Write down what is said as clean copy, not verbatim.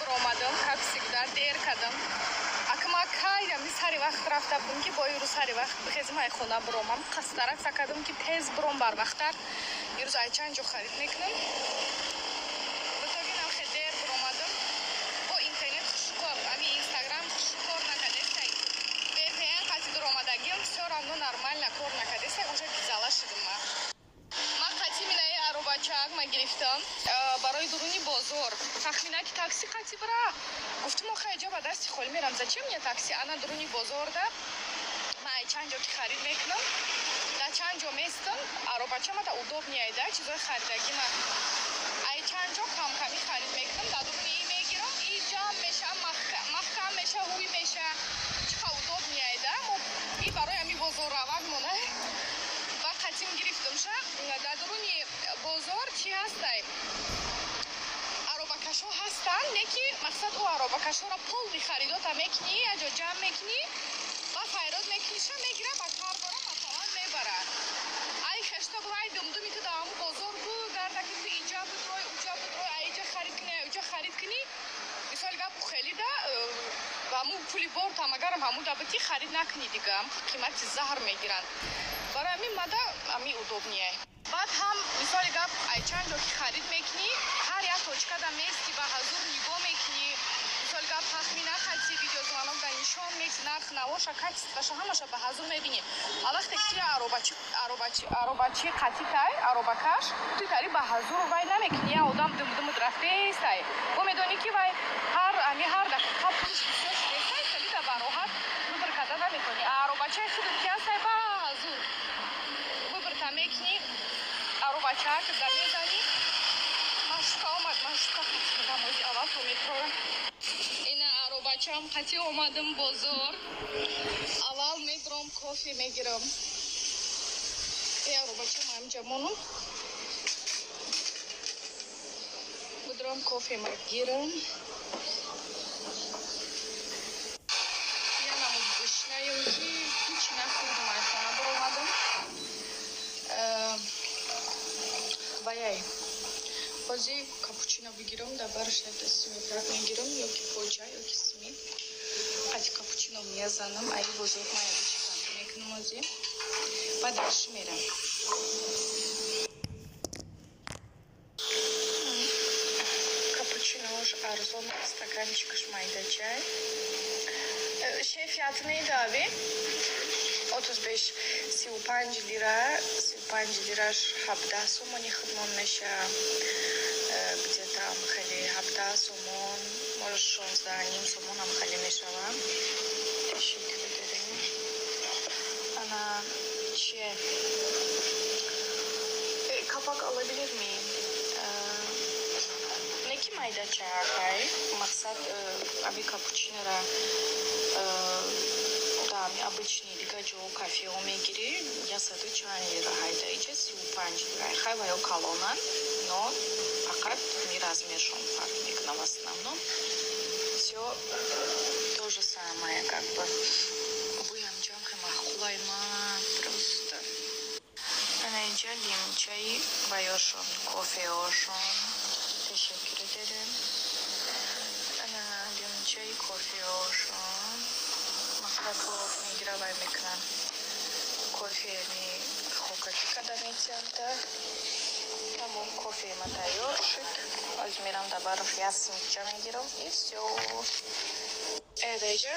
Биромадам, как всегда, дер кардам. Акма кайдам, сари вақт рафта будам, ки бо ирӯз сари вақт бихезим, ай хона биромам. Қастарак сакардам, ки тез биром барвақттар. Ирӯз ай чанд ҷо харид мекунам. Битогинам хе дер биромадам. Бо интернет хушкор, ами Инстаграм хушкор накардестай. VPN қати дуромадагиам всё равно нормально кор накардестай, уже гизала шудам ма. Ман қати минаи аробачак ма гирифтам барои дуруни бозор. Тахмина ки такси қати бира. Гуфтум, охе, иҷо ба дасти холӣ мерам, зачем мне такси? Ана дуруни бозорда ман ай чанд ҷо ки харид мекунам, дар чанд ҷо местам, аробача мада удобнее да, чизои харидагӣ ма ай чанд ҷо камкамӣ харид мекунам, дар дуруни и мегирам, и ҷамъ меша, маҳкам меша, ҳуй меша, чӣ удобнее да. И барои ҳами бозор равак мона ва қатим гирифтамша. Дар дуруни бозор чӣ ҳастай? Аробакашҳо ҳастанд, не ки мақсад ӯ аробакашҳоро полный харидота мекунӣ, яҷо ҷамъ мекунӣ ва файрод мекуниша, мегира, ба карбора масалан мебара. Ай хешта бувай думдуми ту дар ҳаму бозор бугарда, ки ту иҷа будрой, уҷа будрой, ай иҷа харид кунӣ, ай уҷа харид кунӣ. Мисоли гап, хелида ва ҳаму пули бортам агарам ҳаму да бити харид накунӣ, дига қимати заҳр мегиранд. Барои ҳамин мада ами удобнее. Баъд ҳам, мисоли гап, ай чанд ҷо ки харид мекунӣ, ҳар як точкада мести, ба ҳазур нигоҳ мекунӣ. Мисоли гап, тахмина хати видеозвонок да нишон мети, нарх навоша, качествоша, ҳамаша ба ҳазур мебинӣ. А вақте ки ту аробачи қатитай, аробакаш, ту тари ба ҳазур вай намекунӣ, я одам думдумуд рафтестай. Бо медонӣ, ки вай ҳар ами ҳар дақиқа пулиш бисёр шудестай, хелида ба роҳат выбор карда наметавонӣ. А аробачаи худат ки ҳастай, ба ҳазур выборта мекунӣ, аробачаак да мезанӣ. Машука омад, машука қатирамози аввал то метрора. Ина аробачам қати омадам бозор. Аввал медром, кофе мегирам. Е, аробачам ҳамҷа монум. Будром, кофе мегирам. Янамуд гушнаем, ки ҳеч нахӯрдум, ай хона баромадам. Ваяй бози капучино бигирам, дар бараш якта симитрак мегирам, ё ки поҷа, ё ки симит қати капучино мезанам. Аи бозор ман ягочи банд мекунам ози, баъд дальше мерам. Капучинош арзон, стаканчикаш майдачай. Şey, fiyatı neydi abi? 35, 35 лира, 35 лираш 17 сомони худмон меша, где-то хеле 17 сомон, может, 16 ним сомонам хеле мешава. Teşekkür ederim. Ана чие? Kapak alabilir miyim? Не ки майда чаакай, мақсад аби капучинора да ами обычный дига ҷо кафеҳо мегирӣ, 100 чанд лира, ҳайда иҷа 35 лира. Хай, ваё калонан, но фақат ми размершон фарқ мекунад, в основном всё то же самое как бы. Бӯи ҳамҷоам хеле маъқулай ма просто. Ана инҷа лимчаи ваёшон, кофеошон. Teşekkür ederim. Ана лимчаи кофеошон. Мақсад мегира, вай мекунанд. Кофе ми хокакӣ карда метиҳанда. Тамом, кофеи ма тайёр шуд. Ҳозир мерам, дар барош як симитча мегирам и всё. Эдаиҷа.